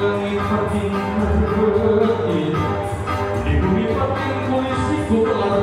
Langit perting, di bumi perting polisi ku telah.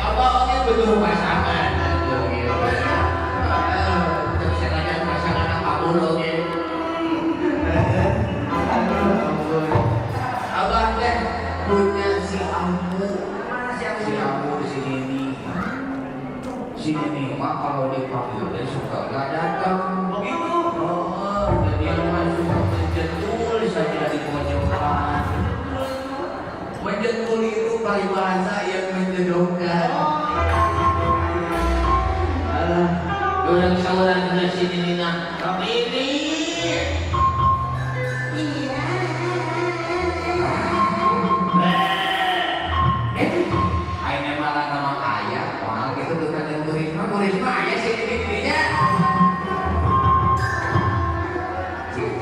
Apa oke betul pasangan. Aduh, gitu. Heeh, bisa nanya pasangan apapun oke. Aduh, Abah teh punya si Ambu. Mana si Ambu? Si Ambu di sini nih. Sini nih, mah kalau dipanggil dia suka gak datang. Oh gitu. Oh, dan dia mah suka menjentul saja di pojokan. Menjentul itu paribahasa yang menjodohkan. Alah, orang saurang ke sini nih nah. Ini. Iya. Eh, aing malah nama ayah, wah gitu tuh kan yang Bu Risma, Bu Risma ayah sih ini dirinya. Cik,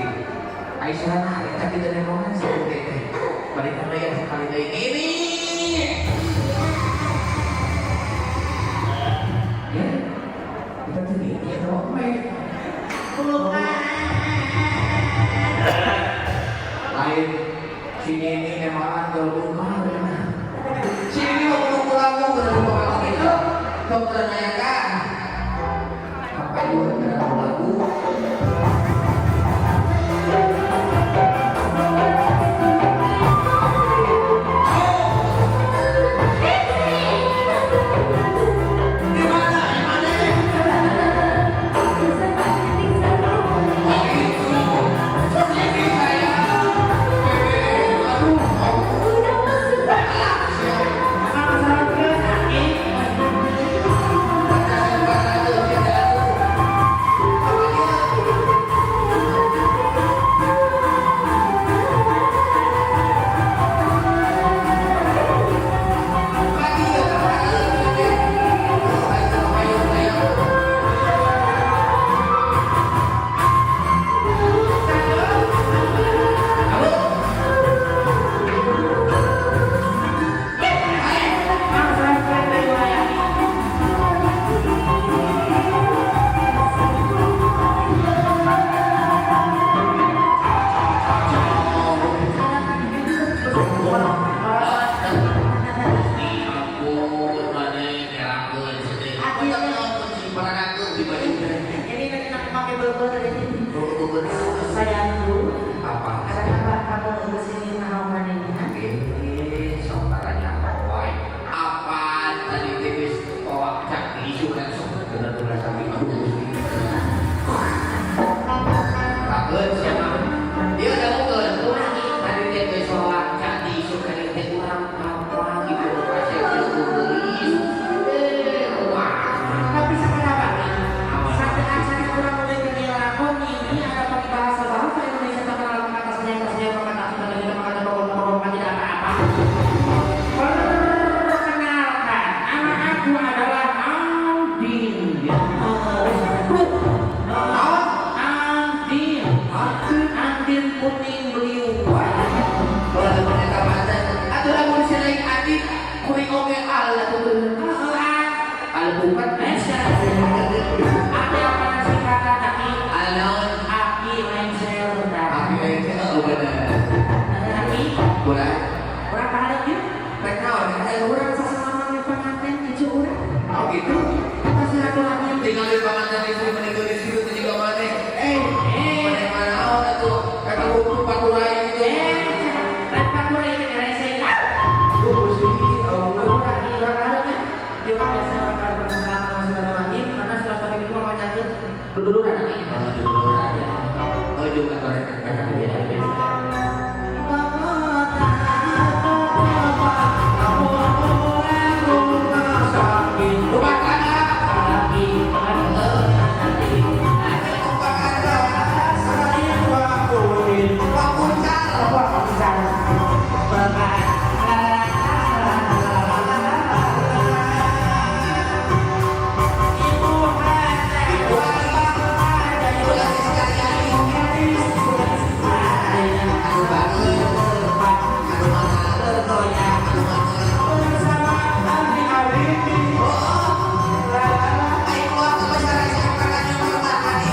Aisyah ayah tapi tadi ngomongan sih teh. Balikan lagi sekali deui ini. Ya, kita tuh nih, kita mau. Bukan. Lain sini ini nemalan kalau bukan. Sini mau kudu pulang dong, kudu pulang gitu. Tong nanyakan. Apa itu lagu? Di mana? Di mana? Beubeut Sayangku, apa? Ada kabar kamu kesini naon manehna? Eh, sok tanya wae. Apa tadi teh geus bawa cak isu kan sok bener-bener sampai aduh. Rakeun siapa? Dia udah mungkin. Tadi teh geus bawa cak isu kan teh urang apa gitu kasih geus. Eh, wah. Tapi sekarang satu acara kurang lebih lakon ini ada pakai bahasa bahasa Indonesia terkenal kata senjata senjata kata kata kata kata pokok tidak apa-apa. Perkenalkan, nama aku adalah Andin. Andin, Andin Kuning Beliung. Kalau ternyata mantan, atuh lamun selain Adit, kuring oge al atuh. Al bukan. Apa apa singkatan aki? Al naon? Aki lengser. Aki lengser, oh bener. Aki, Kurang. urang pahareup yuk. Rek naon? Urang sasalaman pengantin icu urang. Oh gitu. Eta silaturahmi. Tinggal di panganten istri meninggal di situ teh juga maneh. Eh, Eh. maneh manaon atuh? Eta hukum paturai gitu. Eh, lain paturai teh rese. Oh, sih, Allah. Urang urang pahareup ya. Dia mah biasa urang pahareup sama silaturahmi karena silaturahmi itu mah nyangkut duduluran aki. Oh, duluran. Oh, juga torek. Rumah tangga. Rumah tangga. Papuncal. Ibu Ibu lagi sekalian. Anu banget. Anu mana? Anu mana? Oh, ayo keluar ke masyarakat katanya rumah tadi.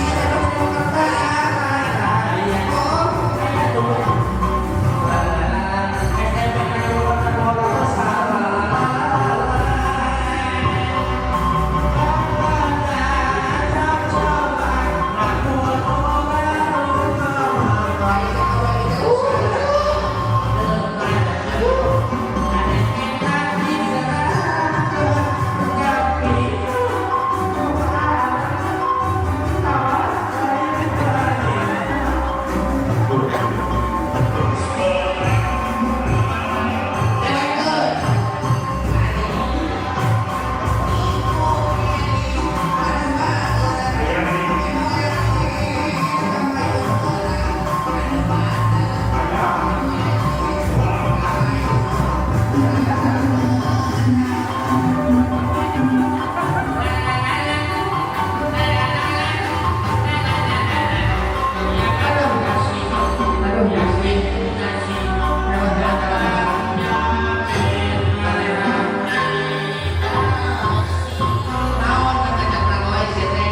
Oh, naon ngajak wae sih teh.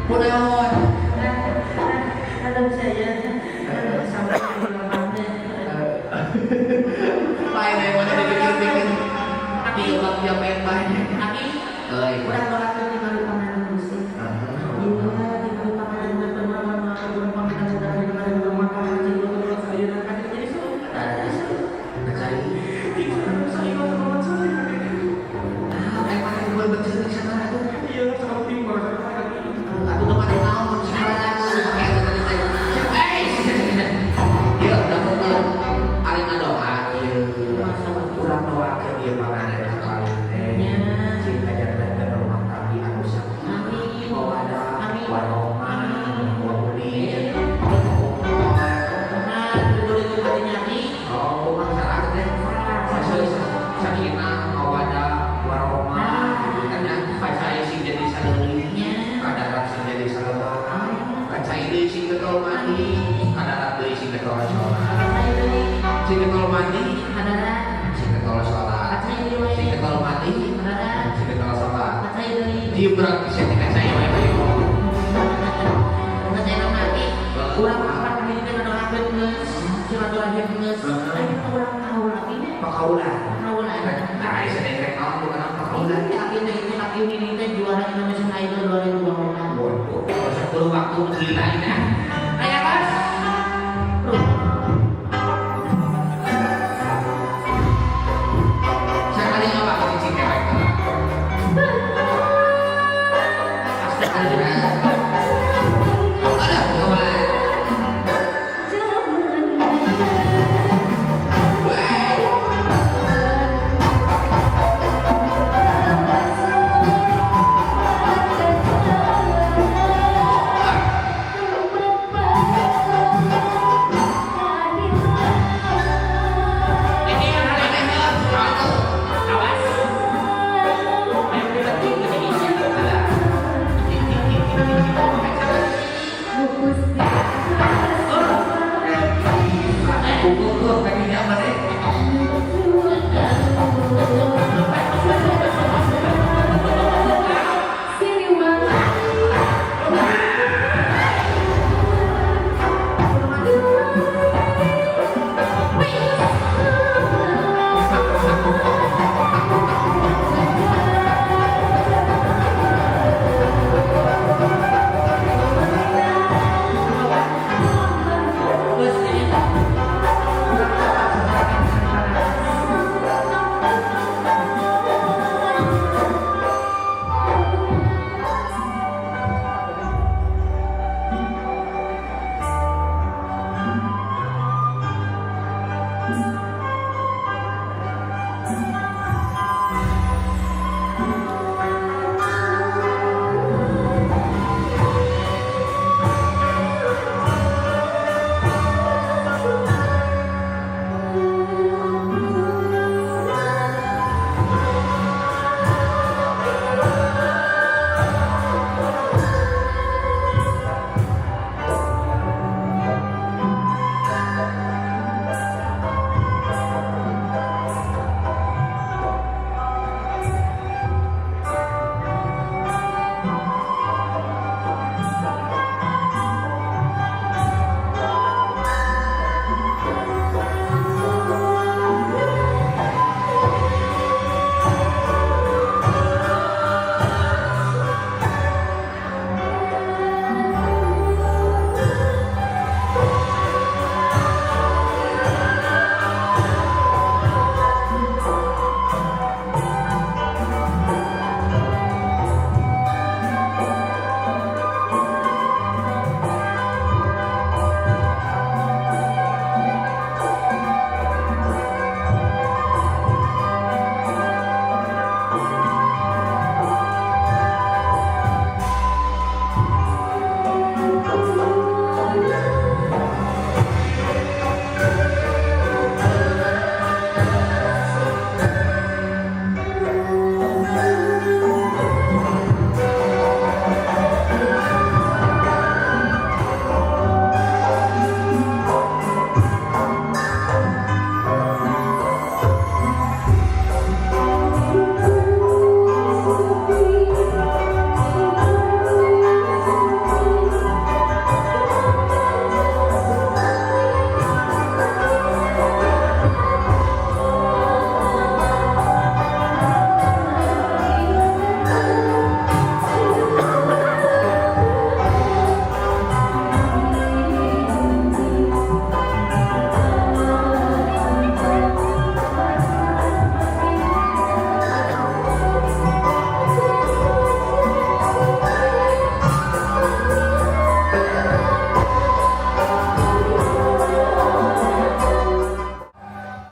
Kunaon? Aduh saya sampai di Lain yang mana dipikir-pikir. Aki, Di dia main banyak. Aki, Euy. urang doakeun di malu panganan Gusti. Iya, di malu panganan Ah, emang gue betul sana tuh. Atuh teu mana naon salah pakai eta tadi teh. Eh, ieu dapat ari ngadoa ieu. Urang doakeun ieu panganan kawin teh. Sing kajanten rumah tangga anu sakinah, mawaddah, warahmah, wamunin. Oh, bukan salah teh. Maksud sakinah, mawaddah, warahmah gitu kan ya. Kacai sing jadi saleuwi, kadarat sing jadi salemah. Kacai deui sing getol mandi, kadarat deui sing getol sholat. Sing getol mandi, sing getol sholat. Sing getol mandi, sing getol sholat. Jibrak bisa dikacai wae wae. Urang kapan kami ngadoakeun geus silaturahim geus. Ayo urang kaula ini. Pakaulan. Kaula. Nah, isa rek naon bukan pakaulan. Aki teh ini aki ini teh juara Indonesian Idol 2024. Waduh. Keburu waktu cerita ini.